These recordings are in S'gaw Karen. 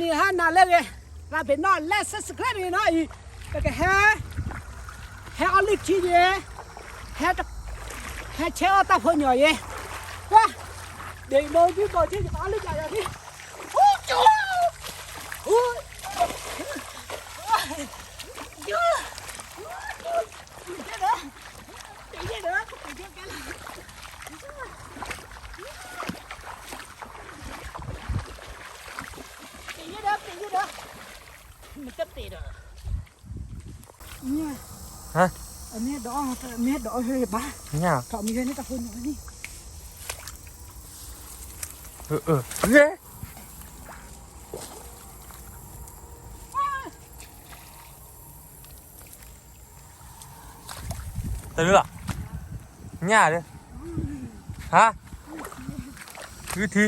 ဂီၤနံၤဟါနၤလၢအဂ့ၤ, သးပ့ၤနီၣ် like subscribe န့ၣ်နီၤအံၤ, ပကဟဲ, ဟဲအီၣ်လုၢ်ထံယဲ, ဟဲ, ဟဲဆဲအီၣ်တၢ်ဖိညိးယဲ, ကွၢ်, ဒ်မိၢ်ဒုးကိးထံ ယကအီၣ်လုၢ်ယၤယၤထံ, အိၣ်ကၠိ, အိၣ်, ပ့ၤယဲဒီး, ပ့ၤယဲဒီး, နတပ့ၤဒီး, ဟါ, မ့ၢ်ဒီး, မ့ၢ်ဒီးဟဲဘၣ်, ညါ, ထီၣ်မံၤဟဲန့ၣ်တၢ်ဖိညိးန့ၣ်, အၢ, အၢ, တၢ်လၢလီၤ, ညါဒီး, ဟါ, ဂုထံ,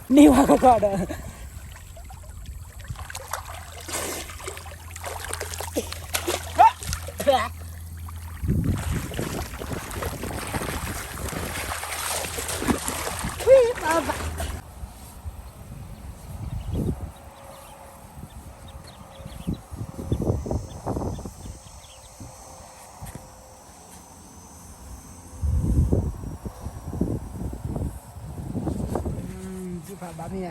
န့ၢ်ဝဲကီၢ်ကီၢ်ဒီး, သုဖးဘၣ်မ့ၢ်ယၤ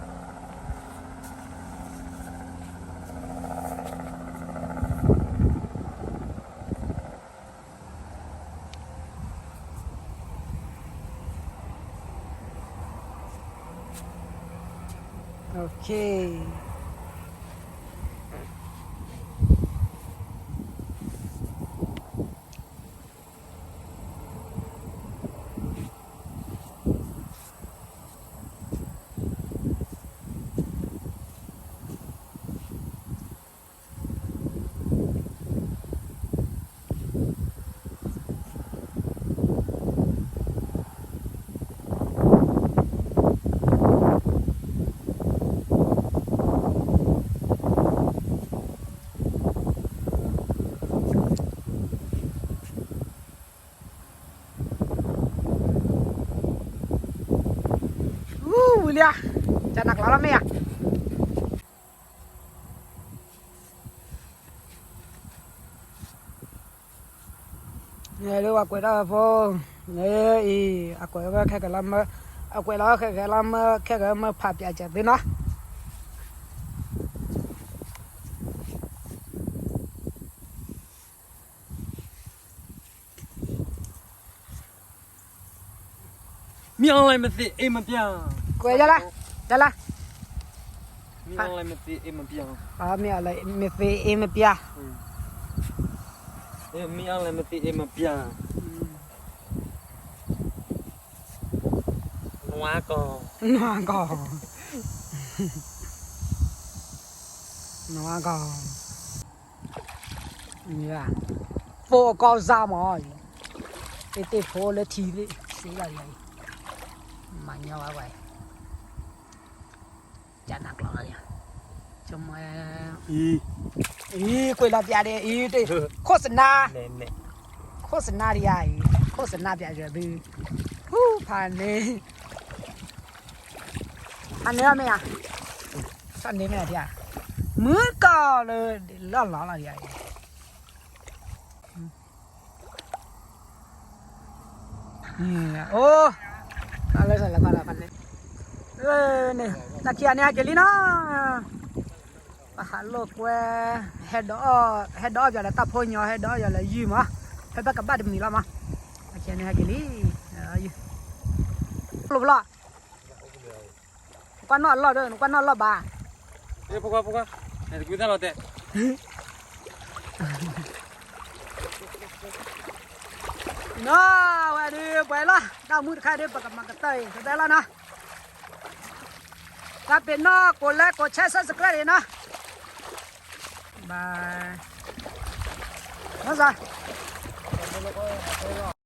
အံၤ, ဝံၤလံ, ကနၣ်ကျီလီၤမ့ၢ်ဧါ. လၢပှၤကွဲးတၢ်ဖိ, လၢအံၤ, အကွဲးဝဲခဲကလါမၢ, အကွဲးလီၤခဲကလါမၢ ခဲကမၢဖးပၠးစၢၤသုနီၤ. မ့ၢ်အီၤလဲၣ်မ့ၢ်သ့အ့မပျၢ်, ကွဲးယၤလၢ, ယၤလၢ, မ့ၢ်အီၤလဲၣ်မ့ၢ်သ့အ့မပျၢ်, မ့ၢ်အီၤလဲၣ်မ့ၢ်သ့အ့မပျၢ်, မ့ၢ်အီၤလဲၣ်မ့ၢ်သ့အ့မပျၢ်, နွၤကီၢ်, နွၤကီၢ်, နွၤကီၢ်. သိအကီၢ်စၢ်မး, တ့ၢ်တ့ၢ်ဖိလၢထံသ့ၣ်စ့လီၤယၤအံၤ, မၤညီဘၣ်ဝဲ, ကနၣ်ကျီလီၤယၤ, ဆိကမိၣ်, အံၤ, ကွဲးလီၤပျးဒဲးအံၤ, ခိၣ်စနါ, ခိၣ်စနါဒံးယၤအံၤ, ခိၣ်စနါပျးယၤသု, ဟူဖးန့ၣ် ဖးန့ၢ်အီၤမ့ၢ်ဧါ, ဖးန့ၢ်မ့ၢ်ဧါဒံးဧါ, မုၢ်ကီၢ်လၢလီၢ်လီၢ်လီၤဒံးဧါအံၤ, အိၣ်, လၢလၢလၢဖးလီၤဖးန့ၢ်, န့ၣ်, တၢ်ခံဂၤန့ၣ်ဟဲက့ၤလံနီၤ. ဟးလိာ်ကွဲ, ဟဲဒီးအီၣ်, ဟဲဒီးအီၣ်ယၤလၢတၢ်ဖိညီ, ဟဲဒီးအီၣ်ယၤလၢယုၢ်မး, ဖဲဘၣ်ကဘၣ်တမံၤလီၤမး, အခဲန့ၣ်ဟဲက့ၤလံ, လိၣ်ဖျီၣ်, နကွၢ်နီၣ်အလီၢ်ဒီး နကွၢ်နီၣ်အလီၢ်ဘၣ်, ဖိခွါ, ဖိခွါ, နတကွံသၣ်လီၤတဲာ် နီၤ, ဝဲဒုးပှဲၤလီၤ, တၢ်မုၢ်တခါဒုး ပကမၤကတၢၢ်အံၤ ကတၢၢ်လီၤနီၤ, တၢ်ပ့ၤနီၣ် ကိးလဲကိးဆဲ subscribe အံၤနီၤ, ဘၣ်, နီၤစး